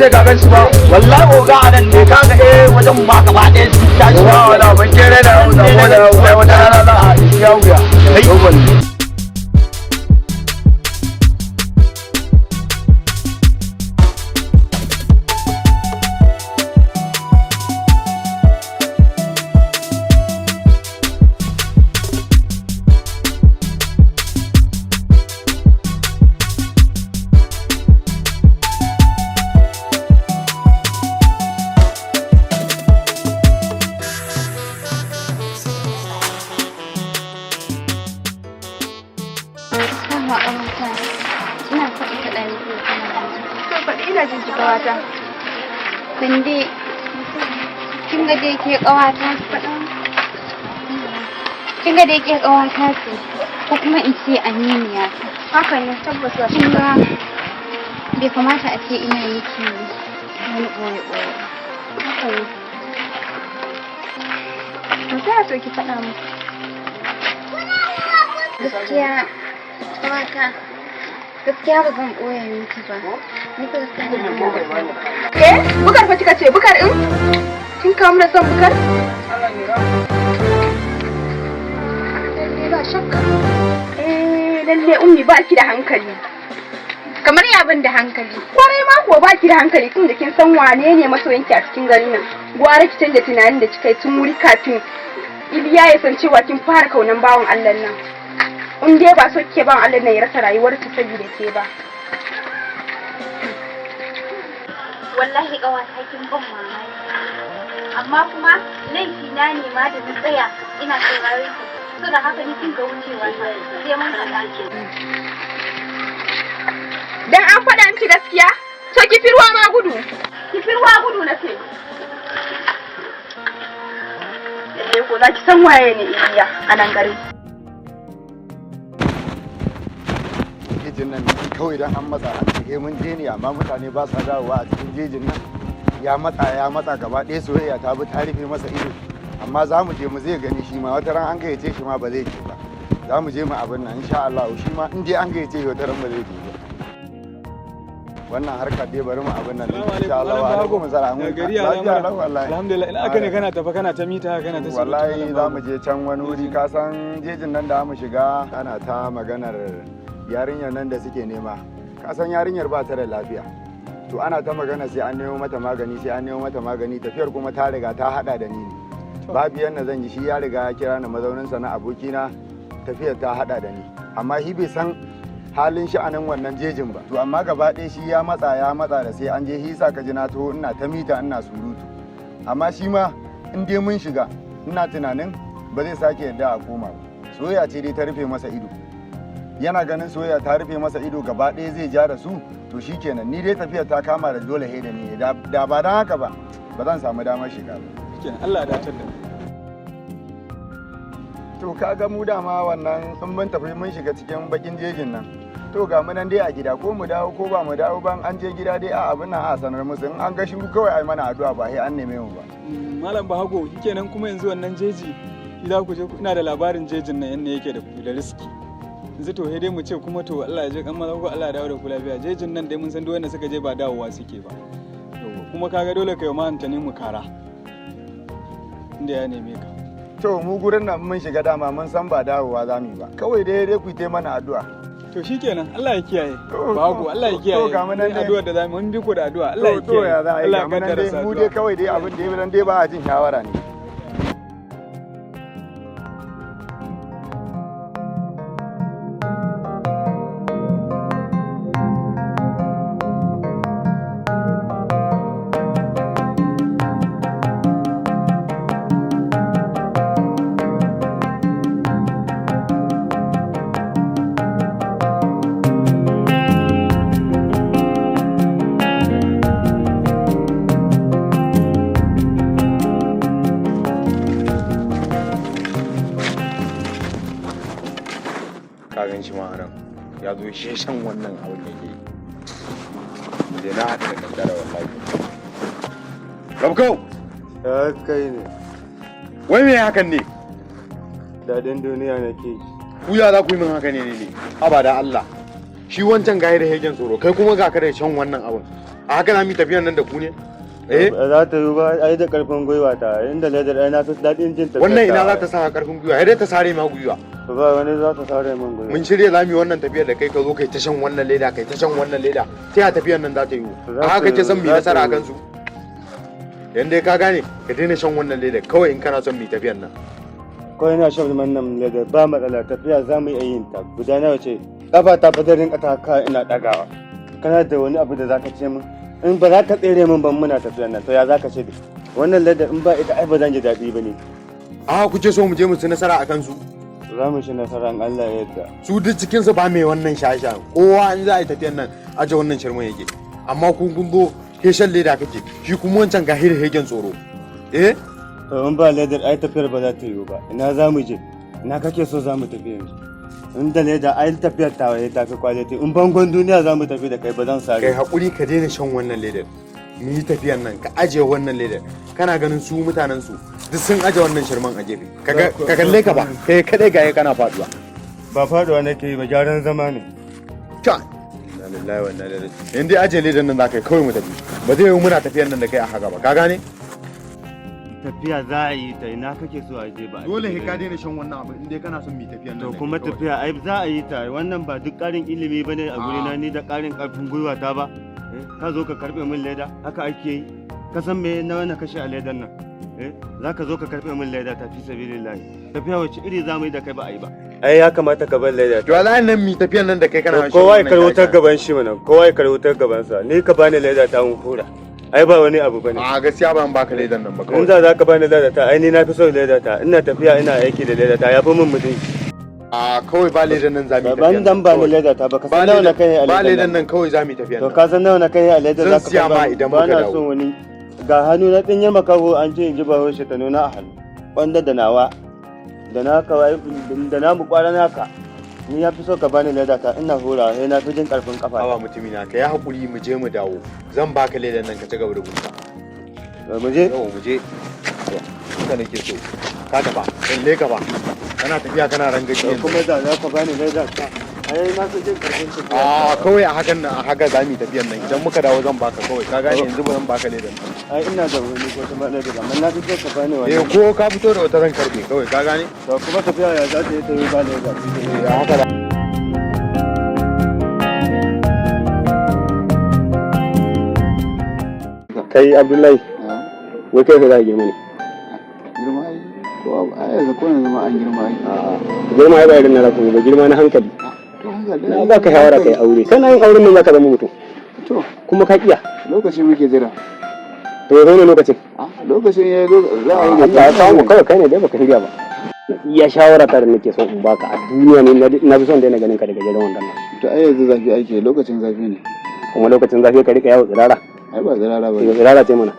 ce ka gan shi ba? Wallahi oga, anan ne kaga eh wajen ma gaba ɗaya sun tashi. Ba wala ban kere da da da wata rana za a ya wuya. Kai. Dama ƙawata, ina so in faɗa miki wata magana. To, faɗi, ina jin ki, ƙawata. Kande, kin ga dai ke ƙawata faɗa. Kin ga dai ke ƙawata ce, ko kuma in ce aminiya ta. Haka ne, tabbas ba. Kin ga bai kamata a ce ina miki wani ɓoye-ɓoye ba. Haka ne. To sai a so ki faɗa mu. Gaskiya ƙawata, gaskiya ba zan ɓoye miki ba. Ni fa gaskiya ina son Bukar. Eh, Bukar fa kika ce, Bukar in? Kin kawo mana son Bukar? Lalle ba shakka. Eh, lalle Ummi ba ki da hankali. Kamar ya ban da hankali? Kwarai ma kuwa, ba ki da hankali, tun da kin san wane ne masoyinki a cikin garin nan. Gwara ki canza tunanin da kika yi tun wuri kafin Iliya ya san cewa kin fara kaunan bawan Allah nan. In dai ba so kike bawan Allah nan ya rasa rayuwarsa saboda ke ba. Wallahi ƙawata, kin ban mamaki, amma kuma laifi na ne ma da na tsaya ina sauraron ki. Saboda haka ni kin ga wucewa ta, sai mun haɗa. Dan an faɗa miki gaskiya, to ki fi ruwa ma gudu. Ki fi ruwa gudu na ce. Lalle ko za ki san waye ne Iliya a nan garin. Jejin nan ne kawai dan an matsa an ce mun je ne, amma mutane ba sa dawowa a cikin jejin nan. Ya matsa, ya matsa, gaba ɗaya soyayya ta bi ta rufe masa ido. Amma za mu je mu zai gani shi ma, wata ran an gayyace shi ma ba zai je ba. Za mu je mu abin nan, insha Allah. Shi ma in dai an gayyace shi, wata ran ba zai je ba. Wannan harkar dai bari mu abin nan, insha Allah. Wa alaikum salam. Ya gari, ya lafiya lamura? lau wallahi. Alhamdulillah. Ina aka ne kana tafa, kana ta mita, kana ta surutu? Wallahi Malam za Babu. mu je can wani wuri. Ka san jejin nan da mu shiga, ana ta maganar yarinyar nan da suke nema. Ka san yarinyar ba ta da lafiya, to ana ta magana sai an nemo mata magani, sai an nemo mata magani. Tafiyar kuma ta riga ta hada da ni ne, babu yanda zan yi. Shi ya riga ya kira ni mazauninsa na abokina, tafiyar ta hada da ni, amma shi bai san halin sha'anin wannan jejin ba. To amma gaba ɗaya shi ya matsa, ya matsa da sai an je hisa. Ka ji na taho ina ta mita, ina surutu. Amma shi ma in dai mun shiga, ina tunanin ba zai sake yadda a koma ba. Soyayya ce dai ta rufe masa ido. Yana ganin soyayya ta rufe masa ido, gaba ɗaya zai ja da su. To shikenan, ni dai tafiyar ta kama da dole he da ni. Da ba don haka ba, ba zan samu damar shiga ba. Shikenan, Allah ya dacar da mu. To kaga mu dama wannan in mun tafi mun shiga cikin bakin jejin nan, to ga mu nan dai a gida, ko mu dawo ko ba mu dawo ban, an je gida dai a abin nan a sanar musu. In an ga shiru kawai ai mana addu'a, ba sai an neme mu ba. Malam Bahago, shikenan. Kuma yanzu wannan jeji za ku je? Ina da labarin jejin nan yanda yake da risk yanzu. To sai dai mu ce kuma to Allah ya ji kan maza ko Allah ya dawo da ku lafiya. Jejin nan dai mun san duk wanda suka je ba dawowa suke ba. Yauwa, kuma kaga dole kai ma Antani mu kara inda ya neme ka. To mu gurin nan mun shiga dama mun san ba dawowa za mu yi ba. Kawai dai dai ku yi mana addu'a. To shikenan, Allah ya kiyaye. To, Bahago, Allah ya to, kiyaye. ga mu nan dai. Addu'ar da zamu mun bi ku da addu'a, Allah ya To ya kiyaye. za a yi? Allah ya Ga mu nan kaddara dai mu saduwa. dai kawai dai abin da ya dan dai ba a jin shawara ne. Ka gan shi ma anan ya zo shi shan wannan abin yake yi da na haɗa da kaddara wallahi. Rabkau! Ya kai ne. Wai me hakan ne? Daɗin duniya nake ji. Ku ya za ku yi min haka ne ne? Abada Allah, shi wancan gaya da hegen tsoro, kai kuma ga ka da shan wannan abin. A haka za mu yi tafiyan nan da ku ne? Eh, Za ta yi ba ai da karfin gwiwa ta, inda ledar ai na fi daɗin jin tafiyar. Wannan ina za ta sa karfin gwiwa? Sai dai ta sare ma gwiwa. Ta ba wani za ta sare min gwiwa. Mun shirya za mu yi wannan tafiyar da kai, ka zo kai ta shan wannan leda, kai ta shan wannan leda. Sai a tafiyar nan za ta yiwu? Za A haka ta kake son mu yi za ta nasara a yiwu. kansu? Yan dai ka gane, ka daina shan wannan leda kawai in kana son mu yi tafiyar nan. Ko ina shan wannan ledar ba matsala, tafiya za mu iya yin ta. Guda nawa ce? Kafa ta fa zan rinka taka ina ɗagawa. Kana da wani abu da zaka ce min? In ba za ka tsere min ban muna tafiyar nan, to ya zaka ce dai? Wannan ledar in ba ita ai ba zan ji daɗi ba ne. A haka kuke so mu je mu ci nasara a kansu? Za mu ci nasara in Allah ya yarda. Su duk cikin su ba mai wannan shaye-shayen. Kowa in za a yi tafiyan nan aje wannan shirman yake, amma kun zo ke shan leda kake, shi kuma wancan ga hira hegen tsoro, eh. To in ba ledar ai tafiyar ba za ta yiwu ba. Ina za mu je? Ina kake so za mu tafi yanzu? In da leda ai tafiyar ta waye tafi quality. In bangon duniya za mu tafi da kai ba zan Kai sare. hakuri ka daina shan wannan ledar mu yi tafiyan nan. Ka aje wannan ledar. Kana ganin su mutanen su duk sun aje wannan shirman a gefe. Ka kalle ka ba kai kadai gaye kana faduwa. Ba faduwa nake yi ba, gyaran zama ne. Ka inna lillahi wa inna ilaihi raji'un. In dai aje ledar nan za ka yi, kawai mu tafi. Ba zai yi muna tafiyan nan da kai a haka ba, ka gane? Tafiya za a yi ta, ina kake so a je ba a Dole je sai ka ba. daina shan wannan abu in dai kana son mu yi tafiyan nan To da kuma kai kawai. Tafiya ai za a yi ta. Wannan ba duk ƙarin ilimi bane a gurina ni da ƙarin ƙarfin gwiwa ta ba. Eh, ka zo ka karɓe min leda, haka ake yi? Ka san me na wani kashe a ledan nan? Eh, za ka zo ka karɓe min leda ta, fi sabilillahi? Tafiya wacce iri za mu yi da kai ba a yi ba? Ai ya kamata ka bar leda. To wallahi nan mi tafiyan nan da kai kana shan Kowa ya wannan karɓi wutar shaye-shayen. gaban shi mana, kowa ya karɓi wutar gaban sa. Ni ka bani leda ta mun hura. Ai ba wani abu bane. A gaskiya ban baka ledan nan ba In kawai. za ka bani leda ta, ai ni na fi son leda ta. Ina tafiya ina aiki da leda ta ya fi min mutunci. A kawai ba ledan nan za mu yi Ban tafiyan dan nan ba ni kawai. leda ta ba, ka Ba san nawa na ledan kai a ba ledan ledan nan. nan kawai za mu yi tafiyan To nan. ka san nawa na kai a leda Zan za ka siya ma karba? idan Ba muka na dawo. son wani. Ga hannu na ɗin makaho an ce in ji bahaushe ta nuna a hannu. Wanda da nawa da naka wai da namu kwara naka. Ni ya fi so ka bani leda ta ina hurawa sai na fi jin karfin kafa. Haba mutumi na, ka yi hakuri mu je mu dawo. Zan baka ledan nan ka ci gaba da busa. Mu je. Yau mu je. Haka nake so. Ka tafa, kalle ka ba. Kana tafiya kana rangaji yanzu. Kuma da za ka bani leda ta. Ai na fi jin karfin tafiya. A kawai a hakan nan, a haka za mu yi tafiyan nan. Idan muka dawo zan baka kawai. Ka gane, yanzu ba zan baka ledan nan. Ai ina da wani ko ta leda, amma na fi so ka bani Eh, wannan. ko ka fito da wata zan karbe kawai, ka gane? To kuma tafiya ya za ta yi ta yi ba leda? Eh, a haka da. Kai Abdullahi, wai kai za ka girma ne? Girma ai ko ai yanzu, ko yanzu ma an girma ai. Girma ai ba irin na rakumi ba, girma na hankali. To hankali. Na ba ka shawara kai aure, kana yin auren nan zaka zama mutum. To kuma ka kiya. Lokaci muke jira. To yanzu ne lokacin. A lokacin ya zo za a yi. Allah ya kawo mu kawai, kai ne dai baka shirya ba. Iya shawara ta da nake son in baka a duniya ne, na fi son daina ganin ka daga gajeren wandon nan. To ai yanzu zafi ake, lokacin zafi ne. Kuma lokacin zafi ka rika yawo tsirara? Ai ba tsirara ba. Yau tsirara ce mana.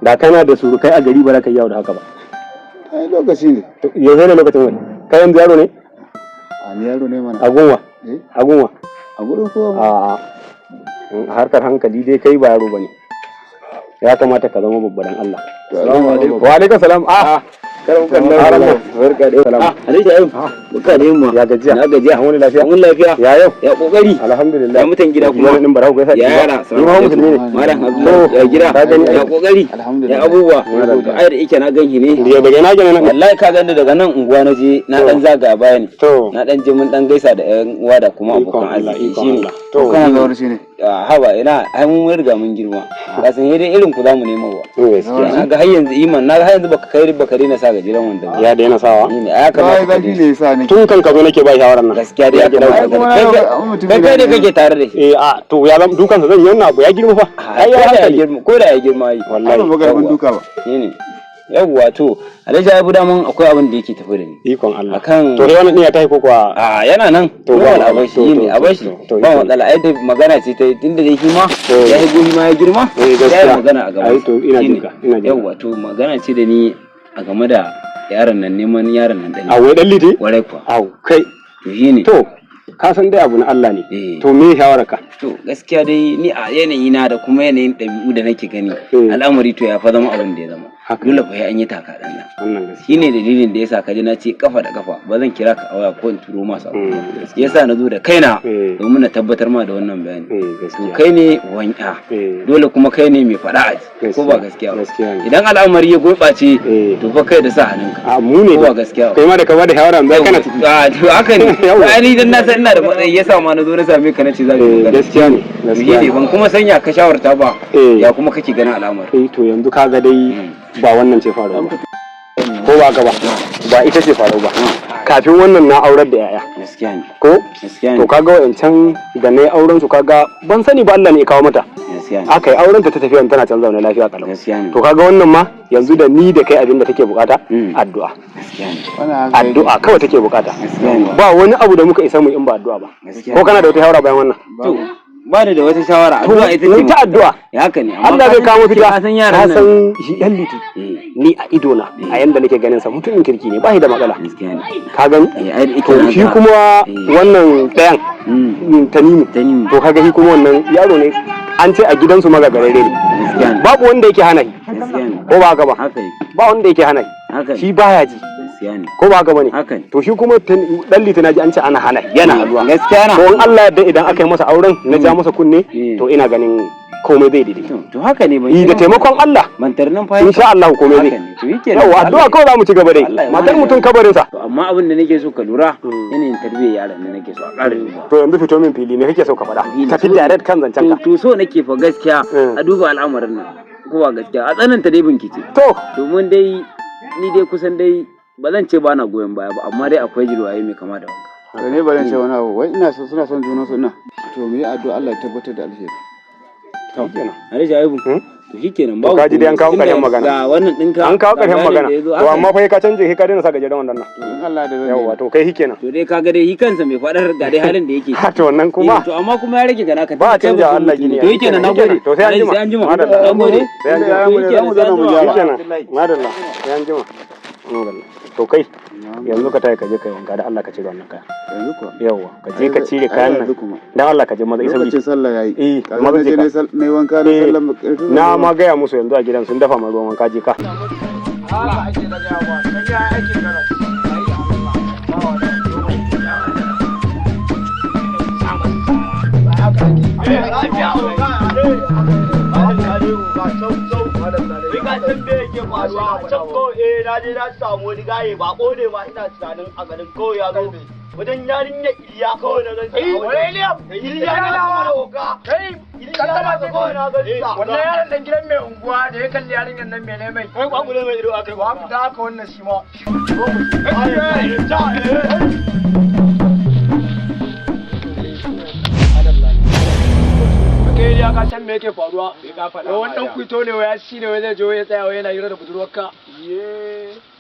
Da kana da surukai a gari ba za ka yi yawo da haka ba. Ai lokaci ne. To yanzu ne lokacin wani? Kai yanzu yaro ne? A ni yaro ne mana. A gunwa? Eh. A gunwa? A gurin kowa ma. A harkar hankali dai kai ba yaro bane, ya kamata ka zama babba dan Allah. To assalamu alaikum. Wa alaikum salam. A karam kallon, barka da salam. Alhaji Ayyub, barka da yamma. Ya gajiya? Na gajiya. An wani lafiya? Mun lafiya. Ya yau? Ya kokari. Alhamdulillah. Ya mutan gida kuma. Wani din barau gaisa. Ya yara. Ni ma musulmi ne. Malam Abdullahi, ya gida. Ka gani ai. Ya kokari. Alhamdulillah. Ya abubuwa. To ai da yake na ganki ne. Ya daga ina kenan nan? Wallahi ka gani daga nan unguwa na je, na dan zaga baya ne. To. Na dan je mun dan gaisa da ƴan uwa da kuma Ikon abokan Allah, arziki ikon shine. Allah. To. Kana zawar shi ne. Ah, haba ina, ai mun riga mun girma. Ka san dai irin ku zamu nemo wa. Gaskiya. Na ga har yanzu iman, na ga har yanzu baka kai baka daina sa gajeren wando ba. Ya daina sawa. Ni ne ai ya Ai kamata ka zafi daina. ne yasa ne. Tun kan ka zo nake ba shawaran nan. Gaskiya dai ya Ya kamata Ai kuma ka na daina. ga mutum Kai kai ne kake tare da shi. Eh, a to ya zama dukansa zan yi, wannan abu ya girma fa. Ai ya ko da ya hankali. girma, ko da ya girma yi. Ai Wallahi. ba garban duka ba. Shine. Yawwa, to Alhaji Abu, daman akwai abin da yake tafi da ni. Ikon Allah. Akan To dai wannan din ya tafi ko kuwa? A yana nan. To, To ba ba a bashi to, ne, to, a bashi. to, Ba to. matsala, ai da magana ce ta tunda dai shi ma To. ya higo shi ma ya girma. Eh, Ya yi gaskiya. magana a gaban. Ai, to, ina jin ka, ina jin ka. Yawwa, to magana ce da ni a game da yaron nan, neman yaron nan A dan. wai dan liti? Warai kuwa. Au kai. To shine. To ka san dai abu na Allah ne. Eh. To me shawararka? To gaskiya dai ni a yanayi na da kuma yanayin ɗabi'u da nake gani, Eh. al'amari to ya fa zama abin da ya zama. Dole fa sai an yi taka dan nan. Shine dalilin da yasa ka ji na ce kafa da kafa ba zan kira ka a waya ko in turo ma sako. Yasa na zo da kaina domin na tabbatar ma da wannan bayani. To kai ne wanya. Dole kuma kai ne mai faɗa a ji ko ba gaskiya ba. Idan al'amari ya gurɓace to fa kai da sa hannunka. A mu ne ko ba gaskiya ba. Kai ma da ka bada shawara yanzu kana ciki. A to haka ne. Ai ni dan na san ina da matsayi yasa ma na zo na same ka na ce za mu yi magana. Gaskiya ne. Gaskiya ne. Ban kuma sanya ka shawarta ba. Ya kuma kake ganin al'amari. Eh to yanzu kaga dai ba wannan ce faruwa ba. Ko ba ka ba? Ba ita ce faruwa ba. Kafin wannan na aurar da yaya. Gaskiya ne. Ko? Gaskiya ne. To kaga wayancan da na yi auren su kaga ban sani ba Allah ne ya kawo mata. Gaskiya ne. Aka yi auren ta ta tafi tana can zaune lafiya kalau. Gaskiya ne. To kaga wannan ma yanzu da ni da kai abin da take bukata addu'a. Gaskiya ne. Addu'a kawai take bukata. Gaskiya ne. Ba wani abu da muka isa mu in ba addu'a ba. Gaskiya Ko kana da wata shawara bayan wannan? To ba ni da wata shawara addu'a ita ce. Ta addu'a. Ya haka ne. Allah zai kawo mafita. Ka san yaran nan. Ka san shi yan liti. Ni a ido na a yanda nake ganin sa mutumin kirki ne ba shi da matsala. Gaskiya ne. Ka gani? To shi kuma wannan ɗayan Tanimu. To kaga shi kuma wannan yaro ne an ce a gidansu magagararre ne. Babu wanda yake hana shi. Ko ba haka ba? Ba wanda yake hana shi. Shi baya ji. Ko ba haka bane? To shi kuma dan litina ji an ce ana hana yana haduwa. Gaskiya na. To in Allah yadda idan aka yi masa auren na ja masa kunne to ina ganin komai zai daidai. To haka ne ban da taimakon Allah. Ban tarnan fa. Insha Allah komai zai. To yake. Yawa addu'a kawai za mu ci gaba dai. Matar mutum kabarin sa. To amma abin da nake so ka lura yanayin tarbiyyar yaran da nake so a ƙara duba. To yanzu fito min fili me kake so ka faɗa? Tafi direct kan zancen ka. To so nake fa gaskiya a duba al'amarin nan. Ko ba gaskiya a tsananta dai bincike. To domin dai ni dai kusan dai ba zan ce ba na goyon baya ba amma dai akwai jirwaye mai kama da wanka. To ne ba zan ce wani abu wai ina so suna son junan su ina. To mu yi addu'a Allah ya tabbatar da alheri. To Alhaji Ayubu. To shikenan babu. Ka ji dai an kawo ƙarshen magana. Ga wannan ɗinka. An kawo ƙarshen magana. To amma fa ka canje ka daina sa gajeren wannan nan. To in Allah da zan. Yawwa to kai shikenan. To dai kaga dai shi kansa mai faɗar ga dai halin da yake. Ha to wannan kuma. To amma kuma ya rage gana ka. Ba a canja Allah gini. To shikenan nagode. To sai an jima. Sai an jima. Nagode. Sai an jima. Shikenan. Madalla. Sai an jima. To kai yanzu ka tayi ka je kai wanka da Allah ka cire wannan kaya. Yanzu kuwa. Yawwa ka je ka cire kayan nan. Dan Allah ka je maza isa. Lokacin sallah yayi. Eh maza je ka. Na wanka na sallah. Na ma gaya musu yanzu a gidan sun dafa ma ruwan wanka je ka. Na je na samu wani gaye ba ne ma ina tunanin a garin kawai ya zo wajen yarinya Iliya kawai na gan sa. Iliya na dawa oga. Kai Iliya na kawai na gan sa. Wannan yaron dan gidan mai unguwa da ya kalli yarinyar nan mene mai. Kai kwakule mai ido akai. Wa da haka wannan shi ma. Kai Iliya ka san me yake faruwa? Wannan kuito ne waya shi ne wai zai je ya tsaya wai yana hira da budurwarka.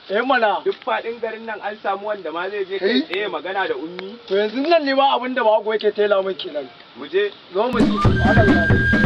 Eh mana. Duk faɗin garin nan an samu wanda ma zai je kai tsaye magana da ummi. To yanzu nan ne ma abin da bago yake tela min kenan. Mu je. Zo mu ci.